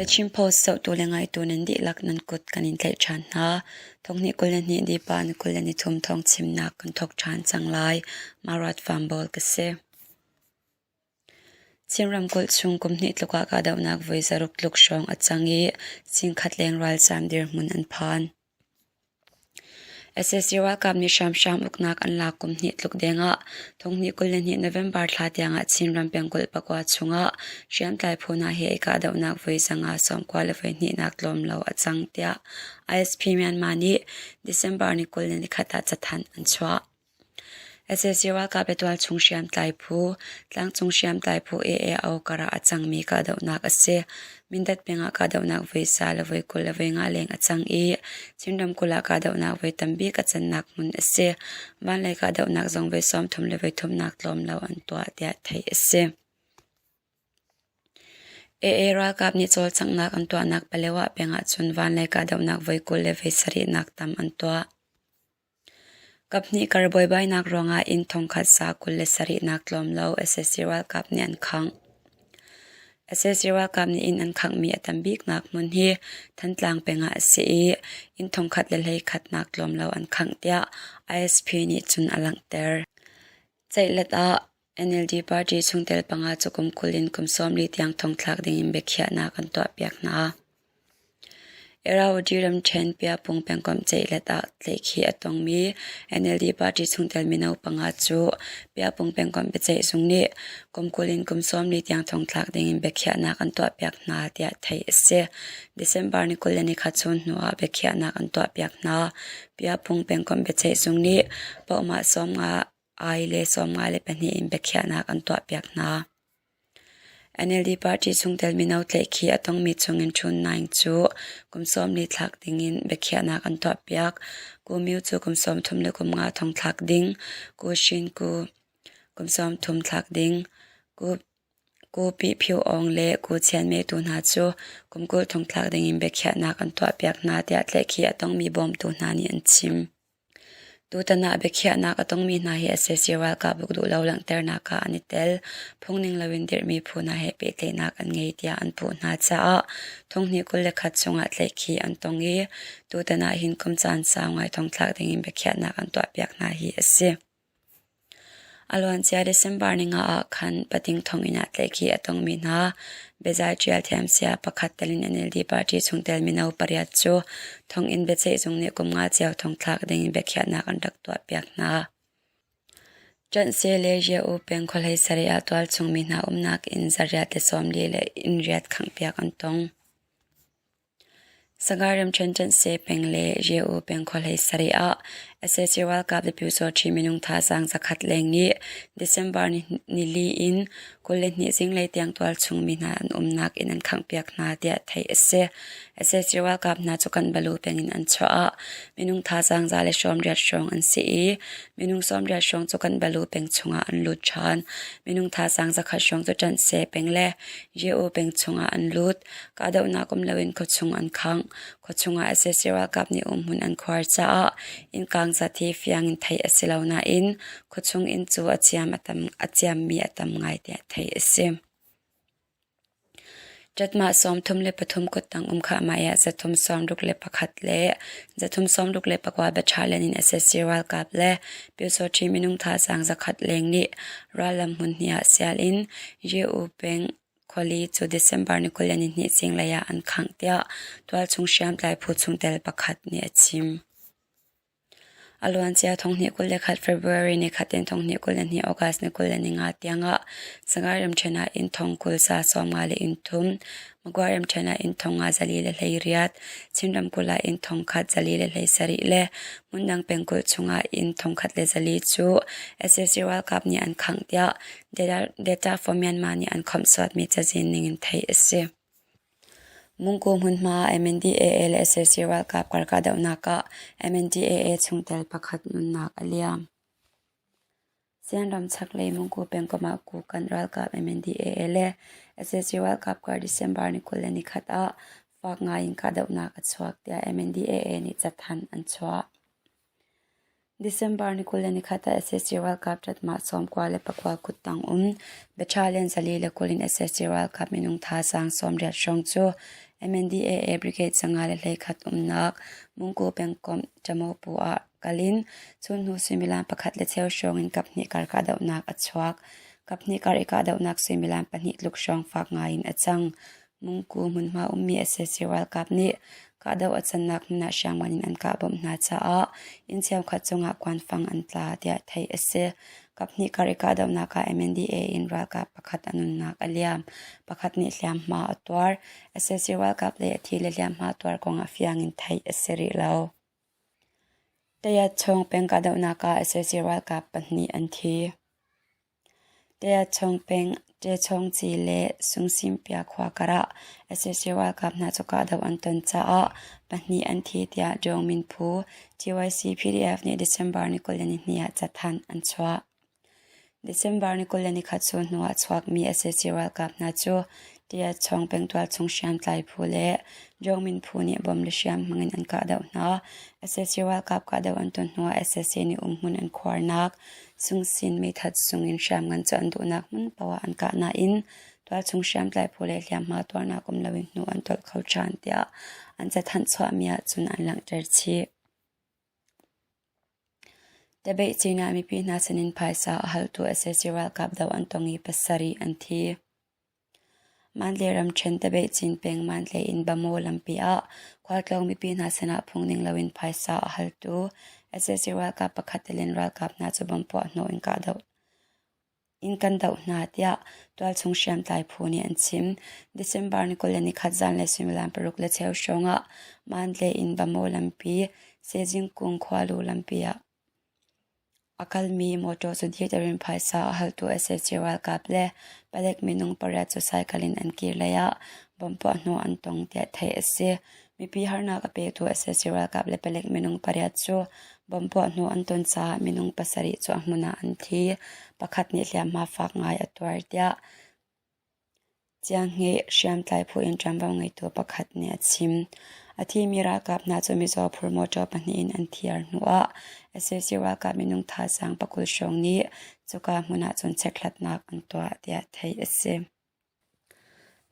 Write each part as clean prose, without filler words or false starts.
The Chin Post zohtu le ngaitu nan dihlak nan kut kan in tlaih ṭhan hna. Thonghnih 22 dipa ni 23 thawng chimnak kan thawk ṭhan cang lai. Marat Fambawl ka si. Chin ramkulh chung kum hnih tluk ah kahdohnak voi zaruk tluk hrawng a cang i singkhat leng ralzaam dirhmun an phan. Sac ralkap nih hramhram uknak an lak kum hnih tluk dengah thonghnih 22 November thla tiangah Chinram pengkulh pakua chungah hriamtlai phu hna he i kahdohnak voi zanga sawmkua le voi hnihnak tlawm lo a cang tiah ISP Myanmar nih December ni 21 ah cathanh an chuah. Sac ralkap le tualchung hriamtlai phu, tlangcung hriamtlai phu AAO karah a cangmi kahdohnak a si. Mindat peng ah kahdohnak voi sa le voi 20 le voi nga leng a cang i Chin ramkulh ah kahdohnak voi tambik a cannak hmun a si. Vanlei kahdohnak zong voi 30 le voi thumnak tlawm lo an tuah tiah theih a si. AA ralkap nih cawlcanghnak an tuahnak Palewa peng ahcun vanlei kahdohnak voi 20 le voi sarihnak tam an tuah. Kaphnih kar buaibainak ruangah inn thongkhat sa 27 nak tlawm lo sac ralkap nih an khangh. Sac ralkap nih inn an khanghmi a tam biknak hmun hi Thantlang peng ah a si i inn thongkhat le hleikhat nak tlawm lo an khangh tiah ISP nih cun a langhter. Ceihlet ah NLD party chungtel panga cu kum 20 in kum 40 tiang thongthlak dingin biakhiahnak an tuahpiak hna. Irrawaddy ramṭhen Piapung pengkomh ceihlet ah tlaihkhih a tongmi NLD party chungtel mino panga cu Piapung pengkomh biaceihzung nih kum 20 in kum 40 tiang thongthlak dingin biakhiahnak an tuahpiak hna tiah theih a si. December ni 21 chun hnu ah biakhiahnak an tuahpiak hna. Piapung pengkomh biaceihzung nih pohmah 50 ai le 52 in biakhiahnak an tuahpiak hna. NLD party chungtel mino tlaihkhih a tongmi chungin Htun Naing cu kum 40 thlak dingin biakhiahnak an tuahpiak. Ku Myu cu kum 33 le kum nga thong thlak ding, Ku Shin Ku kum 30 thlak ding, Ku Ku Pi Phyo Aung le Ku Chian Me tu hna cu kum 20 thong thlak dingin biakhiahnak an tuahpiak hna tiah tlaihkhih a tongmi bawmtu hna nih an chim. Tutan ah biakhiahnak a tongmi hna hi sac ralkap uk duhlo langhternak ah an i tel. Phungning loin dirhmi phu hna he pehtlaihnak an ngei tiah an puh hna caah thonghnih 21 chungah tlaihkhih an tong i tutan ah hin kum caan sau ngai thongthlak dingin biakhiahnak an tuahpiak hna hi a si. A luancia December ninga ah khan pating thonginn ah tlaihkhih a tongmi hna biazai ṭial thiamsia pakhat tel in NLD party chungtel mino pariat cu thonginn biaceihzung nih kum nga cio thongthlak dingin biakhiahnak an rak tuahpiak hna. Ṭanhse le Ye-U peng khuahlei sarih ah tualchung mi hna umnak inn zariat le 40 le inn riat khanghpiak an tong. Sagaing ramṭhen Ṭanhse peng le Ye-U peng khuahlei sarih ah sac ralkap le Pyusawṭhi minung thazaang zakhat leng nih December nili in 22 zinglei tiang tualchung mi hna an umnak inn an khanghpiak hna tiah theih a si. Sac ralkap hna cu Kanbalu peng in an chuah ah minung thazaang za le 80 hrawng an si i minung 80 hrawng cu Kanbalu peng chungah an lut ṭhan. Minung thazaang zakhat hrawng cu Ṭanhse peng le Ye-U peng chungah an lut. Kahdohnak um loin khuachung an khangh. Khuachung ah sac ralkap nih umhmun an khuar caah innkaang zat hi fiang in theih a si lo nain khuachung inn cu a ciam a tam a ciammi a tam ngai tiah theih a si. Ṭatmah 33 kuttang um kha mah ah zathum 61 le zathum 64 battalion in sac ralkap le Pyusawṭhi minung thazaang zakhat leng nih rallam hmun hnih ah sial in Ye-U peng Khuali cu December ni 22 zinglei ah an khangh tiah tualchung hriamtlai phu chungtel pakhat nih a chim. A luancia thonghnih 21 February ni khat in thonghnih 22 August ni 25 tiangah Sagaing ramṭhen ah inn thong 20 sa 50 le inn thum, Magwa ramṭhen ah inn thong nga zali le 18, Chin ramkulh ah inn thong khat zali le 17 le hmundang pengkulh chungah inn thong khat le zali cu sac ralkap nih an khangh tiah Data for Myanmar nih an khawmhsuatmi cazin ningin theih a si. Mungku hmunhma ah MNDAA le sac ralkap kar kahdohnak ah MNDAA chungtel pakhat nunnak a liam. Sianram chaklei Mungku pengkomh ah Kukan ralkap MNDAA le sac ralkap kar December ni 21 ah fak ngai in kahdohnak a chuak tiah MNDAA nih cathanh an chuah. December ni 21 ah sac ralkap ṭatmah 99 kuttang um battalion 420 in sac ralkap minung thazaang 80 hrawng cu MNDAA Brigade 51 umnak Mungku pengkomh Tamopu ah kal in chunhnu suimilam 1 le cheu hrawng in kaphnih kar kahdohnak a chuak. Kaphnih kar i kahdohnak suimilam pahnih tluk hrawng fak ngai in a cang. Mungku hmunhma ummi sac ralkap nih kahdoh a cannak hmun ah hriamngan in an kah bawmh hna caah inn cheukhat cungah kuanfang an tla tiah theih a si. Kaphnih kar i kahdohnak ah MNDAA in ralkap pakhat a nunnak a liam. Pakhat nih hliamhma a tuar. Sac ralkap lei a thi le hliamhma tuar kong ah fiang in theih a si rih lo. Tayatchawng peng kahdohnak ah sac ralkap pahnih an thi. Tayatchawng peng Ṭechawngci le Sungsimpia khua karah sac ralkap hna cu kahdoh an ton caah pahnih an thi tiah Dawngmin phu TYC-PDF nih December ni 22 ah cathanh an chuah. December ni 21 cu hnu ah chuakmi sac ralkap hna cu Tiachawng pengtual chung hriamtlai phu le Dawngmin phu nih bom le hriam hmangin an kahdoh hna. Sac ralkap kahdoh an ton hnuah sac nih umhmun an khuarnak Sungsin meithat sungin hriamngan cu an duhnak hmun paoh ah an kah nain tualchung hriamtlai phu le hliamhma tuarnak um loin hnu an tolh kho ṭhan tiah an cathanh chuahmi ahcun an langhter chih. Tabeih cin ah mipi hna sinin phaisa a haltu sac ralkap doh an tong i pasarih an thi. Mandalay ramṭhen Tabeih cin peng Mandalay in Bamaw lampi ah khualtlawng mipi hna sinah phungning loin phaisa a haltu sac ralkap pakhat telin ralkap hna cu bomb puahhnawh in kahdoh in kan doh hna tiah tualchung hriamtlai phu nih an chim. December ni 21 zanlei suimilam 6:15 hrawng ah Mandalay in Bamaw lampi Sejingkung khualu lampi ah A kalmi mawṭaw cu dirter in phaisa a haltu sac ralkap le palek minung pariat cu cycle in an kir lei ah bomb puahhnawh an tong tiah theih a si. Mipi harnak a petu sac ralkap le palek minung pariat cu bomb puahhnawh an ton caah minung pasarih cu a hmun ah an thi. Pakhat nih hliamhma fak ngai a tuar tiah Cianghngeh hriamtlai phu in ṭuanvo ngeitu pakhat nih a chim. A thimi ralkap hna cu mizaw phur mawṭaw pahnih in an thiar hnuah sac ralkap minung thazaang pakul hrawng nih cuka hmun ah cun chekhlatnak an tuah tiah theih a si.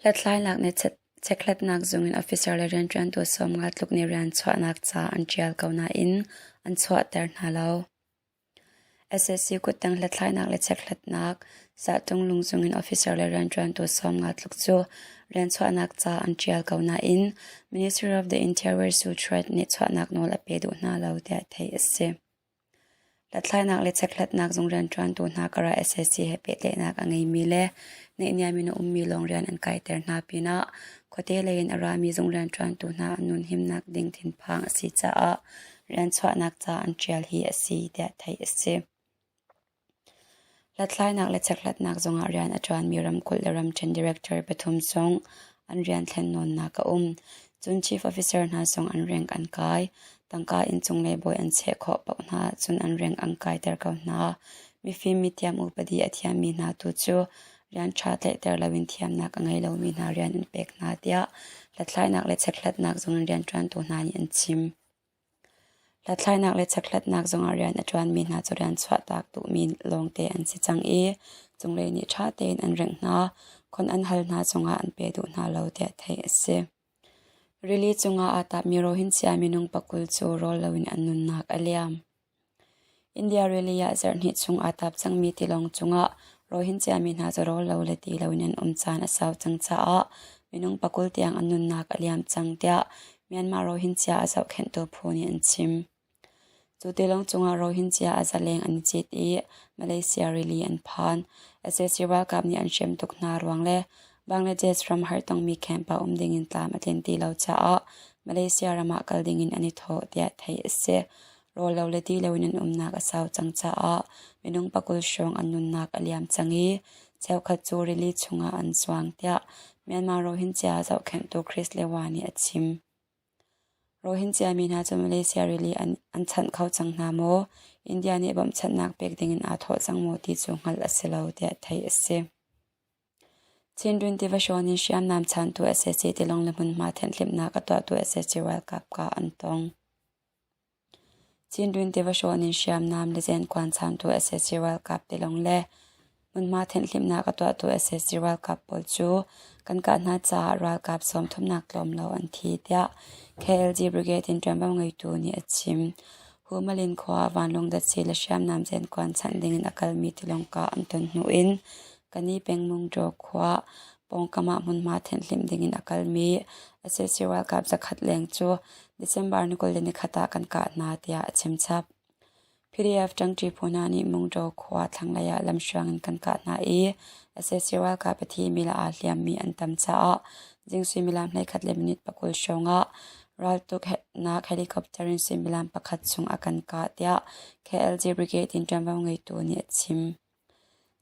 Hlathlainak nih chekhlatnak zung in officer le rianṭuantu 50 tluk nih rian chuahnak ca an ṭial ko nain an chuahter hna lo. Sac kuttang hlathlainak le chekhlatnak Sahtung lungzung in officer le rianṭuantu 50 tluk cu rianchuahnak ca an ṭial ko nain Ministry of the Interior Suthret nih chuahnak nawl a pe duh hna lo tiah theih a si. Hlathlainak le chekhlatnak zung rianṭuantu hna karah sac he pehtlaihnak a ngeimi le naihniam in a ummi lawng rian an kaiter hna pinah khuate lei in a rami zung rianṭuantu hna an nun himnak ding thinphang a si caah rianchuahnak ca an ṭial hi a si tiah theih a si. Hlathlainak le chekhlatnak zongah rian a ṭuanmi ramkulh le ramṭhen director pathum zong an rian thlennawnnak a um. Cun chief officer hna zong an rank an kai. Tangka inn cunglei bawi an cheh khawh paoh hna ahcun an rank an kaiter ko hna. Mifim mithiam upadi a thiammi hna tu cu rian ṭha tlaihter loin thiamnak a ngei lomi hna rian an pek hna tiah hlathlainak le chekhlatnak zung in rianṭuantu hna nih an chim. Hlathlainak le chekhlatnak zungah rian a ṭuanmi hna cu rian chuahtak duhmi lawngte an si cang i cunglei nih ṭha tein an rengh hna, khon an hal hna cungah an pe duh hna lo tiah theih a si. Rili cungah aa tapmi Rohingya minung pakul cu rawl loin an nunnak a liam. India rili ah zarhhnih chung aa tap cangmi tilawng cungah Rohingya mi hna cu rawl lo le ti loin an um caan a sau cang caah minung pakul tiang an nunnak a liam cang tiah Myanmar Rohingya a zohkhenhtu phu nih an chim. Cu tilawng cungah Rohingya a zaleng an i cit i Malaysia rili an phan. Sac ralkap nih an hrem tuk hna ruang le Bangladesh ram hartongmi camp ah um dingin tlam a tlin ti lo caah Malaysia ram ah kal dingin an i thawh tiah theih a si. Rawl lo le ti loin an umnak a sau cang caah minung pakul hrawng an nunnak a liam cang i cheukhat cu rili chungah an zuang tiah Myanmar Rohingya zohkhenhtu Chris Lewa nih a chim. Rohingya mi hna cu Malaysia rili an chanh kho cang hna maw? India nih bawmhchanhnak pek dingin aa thawh cang maw ti cu hngalh a si lo tiah theih a si. Chindwin tiva hrawn in hriamnam chantu sac tilawng le hmunhma thenhhlimhnak a tuahtu sac ralkap kah an tong. Chindwin tiva hrawn in hriamnam le zenkuan chantu sac ralkap tilawng le. Hmunhma thenhhlimhnak a tuahtu sac ralkap pawl cu kan kah hna caah ralkap sawmthumnak tlawm lo an thi, tiah KLG Brigade in ṭuanvo ngeitu nih a chim. Humalin khua ah vanlawng datsi le hriamnam zenkuan chanh dingin a kalmi tilawng kah an ton hnu in Kani peng Mungṭaw khua pawngkam ah hmunhma thenhhlimh dingin a kalmi sac ralkap zakhat leng cu December ni 21 ah kan kah hna, tiah a chimchap. PDF ṭangṭi phu hna nih Mungṭaw khua thlanglei ah lamhruang in kan kah hna i sac ralkap a thimi le aa hliammi an tam caah zing suimilam 11 le minute 20 hrawng ah raltuknak helicopter in suimilam pakhat chung a kan kah, tiah KLG Brigade in ṭuanvo ngeitu nih a chim.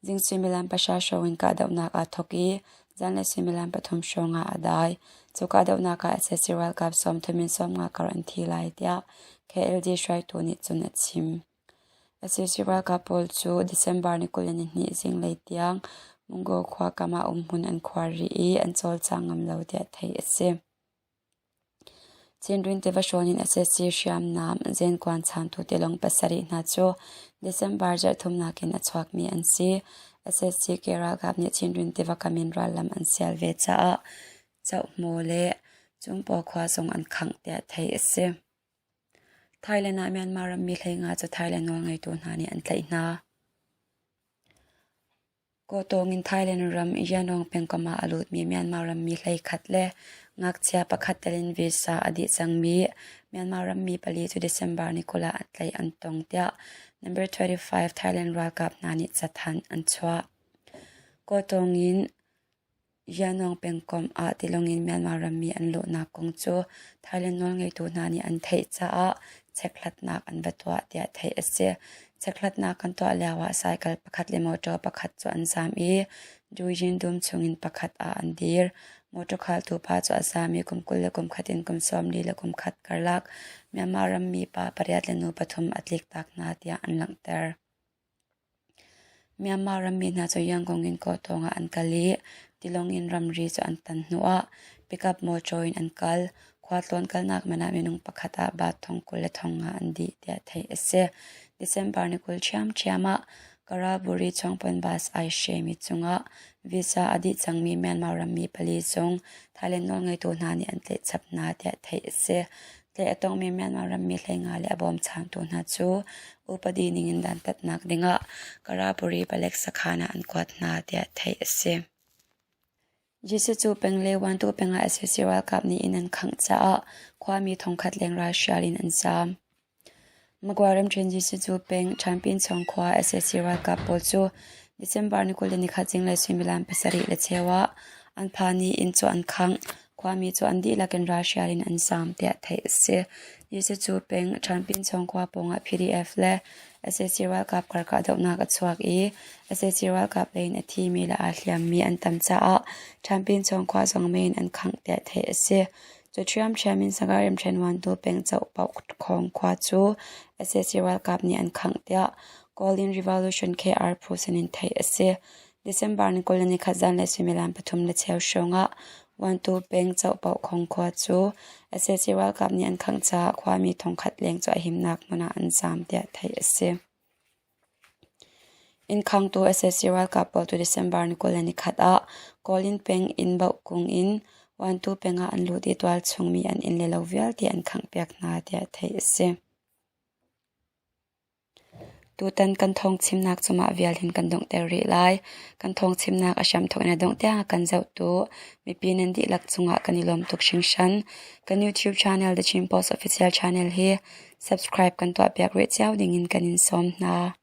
Zing suimilam pahra hrawng in kahdohnak aa thawk i zanlei suimilam pathum hrawng ah a dai. Cu kahdohnak ah sac ralkap 30 in 50 kar an thi lai, tiah KLD hruaitu nih cun a chim. Sac ralkap pawl cu December ni 22 zinglei tiang Mungo khua kam ah umhmun an khuar rih i an cawlcang ngam lo tiah theih a si. Chinrin tiva hrawn in sac hriamnam zenkuan chaantu tilawng pasarih hna cu December zarhthumnak in a chuakmi an si. Sac ke ralkap nih Chinrin tiva kam in rallam an sial ve caah Cohmaw le Cungpaw khua zong an khangh tiah theih a si. Thailand ah Myanmar rammi 15 cu Thailand nawlngeitu hna nih an tlaih hna. Kawtawng in Thailand ram Yangon pengkomh ah a lutmi Myanmar rammi 11 le ngakchia pakhat tel in visa a dih cangmi Myanmar rammi pali cu December ni 20 ah tlaih an tong tiah Number 25 Thailand ralkap hna nih cathanh an chuah. Kawtawng in Yangon pengkomh ah tilawng in Myanmar rammi an luhnak kong cu Thailand nawlngeitu hna nih an theih caah chekhlatnak an va tuah tiah theih a si. Chekhlatnak kan tuah lioah cycle pakhat le motor pakhat cu an zaam i Duyin dum chungin pakhat ah an dir. Motor khaltu pa cu a zaam i kum 20 le kum khat in kum 41 karlak Myanmar rammi pa pariat le nu pathum a tliktak hna tiah an langhter. Myanmar rammi hna cu Yangon in Kawtawng ah an kal i tilawng in ramri cu an tan hnuah pickup mawṭaw in an kal. Khualtlawn kalnak man ah minung pakhat ah baht thong 20 le 50 an dih tiah theih a si. December ni 20 ṭhiamṭhiam ah Karaburi Chawngpon bus ai hremi cungah visa a dih cangmi Myanmar rammi pali zong Thailand nawlngeitu hna nih an tlaihchap hna tiah theih a si. Tlaih a tongmi Myanmar rammi 15 le a bawmchantu hna cu upadi ningin dantatnak dingah Karapuri palek sakhan ah an kuat hna tiah theih a si. Jesuh cu peng le Wantu peng ah sac ralkap nih inn an khangh caah khuami thongkhat leng ralhrial in an zaam. Magwa ramṭhen Jesuh cu peng Ṭhanpinchawng khua sac ralkap pawl cu December ni 21 zinglei suimilam 7:15 ah an phan i inn cu an khangh. Khuami cu an dihlak in ralhrial in an zaam tiah theih a si. Jesuh peng Ṭhanpinchawng khua pawngah PDF le sac ralkap kar kahdohnak a chuak i sac ralkap lei in a thimi le aa hliammi an tam caah Ṭhanpinchawng khua zong mei in an khangh tiah theih a si. Cu ṭhiamṭhiam in Sagaing ramṭhen Wantu peng Cohpauk khua cu sac ralkap nih an khangh tiah Kawlin Revolution KR phu sinin theih a si. December ni 21 zanlei suimilam 3:15 hrawng ah Wantu peng Cohpauk khua cu sac ralkap nih an khangh caah khuami thongkhat leng cu a himnak hmun ah an zaam tiah theih a si. Innkhangtu sac ralkap pawl cu December ni 21 ah Kawlin peng inn Bohkung in Wantu peng ah an lut i tualchung mi an inn le lo vialte an khanghpiak hna tiah theih a si. Tutan kan thawngchimnak cu mah vial hin kan donghter rih lai. Kan thawngchimnak a hramthawk in a dongh tiang a kan zohtu mipi nan dihlak cungah kan i lawm tuk hringhran. Kan YouTube channel The Chin Post Official Channel hi subscribe kan tuahpiak rih cio dingin kan in sawm hna.